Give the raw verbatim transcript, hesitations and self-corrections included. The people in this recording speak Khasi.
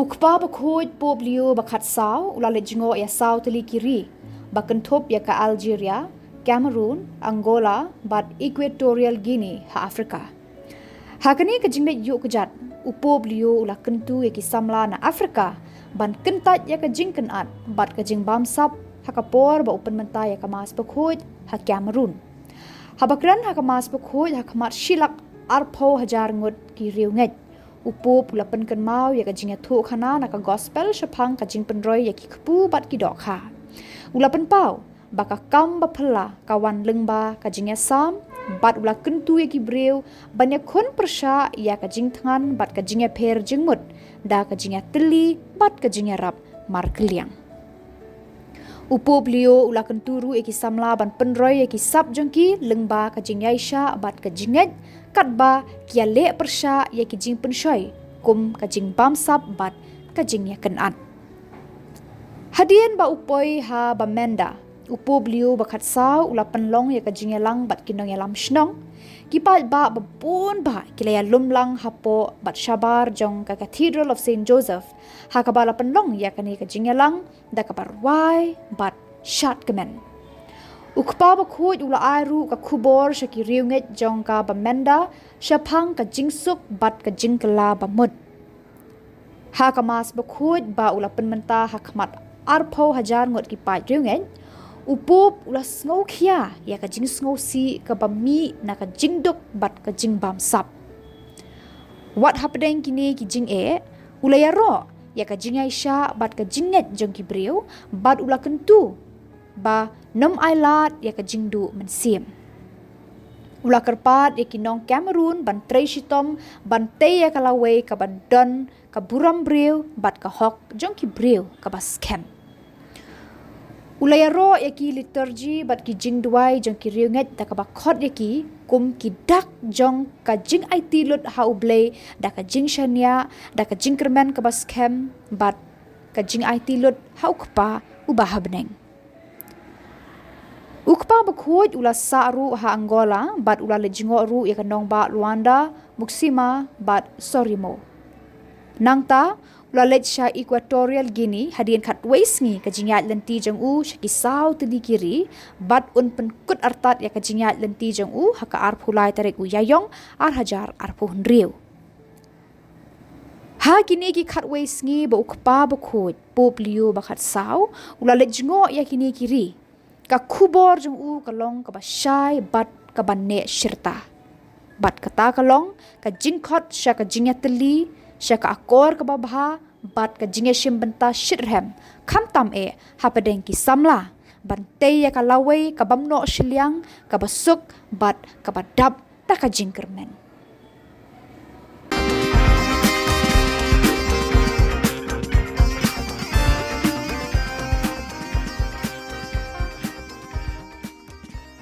U Kpa Bakhuid Pope Leo ba khatsaw u la leit jngoh ïa saw tylli ki ri, ba kynthup ïa ka Algeria, Cameroon, Angola bad Equatorial Guinea ha Africa. Ha kane ka jingleit ïuh kjat, u Pope Leo u la kyntu ïa ki samla na Africa ban kyntait ïa ka jingkynat bad ka jingbamsap, ha ka por ba u pynmynta ïa ka Mass Bakhuid ha Cameroon. Haba kren ha ka Mass Bakhuid ha khmat shi lak arphew hajar ngut ki riewngeit, u Pope u la pynkynmaw ïa ka jingïathuhkhana na ka Gospel shaphang ka jingpynroi ïa ki kpu bad ki dohkha. U la pynpaw ba ka kam baphylla ka wan lyngba ka jingïasam, bad u la kyntu ïa ki briew ban ïakhun pyrshah ïa ka jingthngan bad ka jingïapher jingmut da ka jingïatylli bad ka jingïarap markylliang. U Pope Leo u la kyntu ruh ïa ki samla ban pynroi ïa ki sap jong ki lyngba ka jingïaishah bad ka jingngeit, katba ki ïaleh pyrshah ïa ki jingpynshoi kum ka jingbamsap bad ka jingïakynat. Hadien ba u poi ha Bamenda, u Pope Leo ba khatsaw u la pynlong ïa ka jingïalang bad ki nongïalam shnong, ki paidbah babun bah ki la ïalum lang hapoh bad shabar jong ka Cathedral of Saint Joseph, ha kaba la pynlong ïa kane ka jingïalang da kaba rwai bad shad kmen. U Kpa Bakhuid u la ai ruh ka khubor sha ki riewngeit jong ka Bamenda shaphang ka jingsuk bad ka jingkylla bamut. Ha ka Mass Bakhuid ba u la pynmynta ha khmat arphew hajar ngut ki paid riewngeit, u Pope u la sngewkhia ïa ka jingsngewsih kaba mih na ka jingduk bad ka jingbamsap. Wat hapdeng kine ki jingeh, u la ïaroh ïa ka jingïaishah bad ka jingngeit jong ki briew, bad u la kyntu ba nym ailad ïa ka jingduh mynsiem. U la kyrpad ïa ki nong Cameroon ban trei shitom ban tei ïa ka lawei kaba don ka burom briew bad ka hok jong ki briew kaba skhem. U la ïaroh ïa ki liturgi bad ki jingduwai jong ki riewngeit da kaba khot ïa ki kum ki dak jong ka jingaiti lut ha U Blei, da ka jingshaniah, da ka jingkyrmen kaba skhem bad ka jingaiti lut ha U Kpa uba ha bneng. U Kpa Bakhuid u la sah ruh ha Angola bad u la leit jngoh ruh ïa ka nongbah Luanda, Muxima bad Sorimo. Nangta u la leit sha Equatorial Guinea hadien khatwei sngi ka jingïaid lynti jong u sha ki saw tylli ki ri, bad un pynkut artat ïa ka jingïaid lynti jong u ha ka arphew lai tarik u Ïaïong ar hajar arphew hynriew. Ha kine ki khatwei sngi ba u Kpa Bakhuid Pope Leo ba khatsaw u la leit jngoh ïa kine ki ri, ka khubor jong u ka long kaba shai bad kaba neh shirta. Bad kata ka long ka jingkhot sha ka jingïatylli, sha ka akor kaba bha, bad ka jingïashim bynta shitrhem, khamtam eh hapdeng ki samla, ban tei ïa ka lawei kabym noh shiliang, kaba suk bad kaba dap da ka jingkyrmen.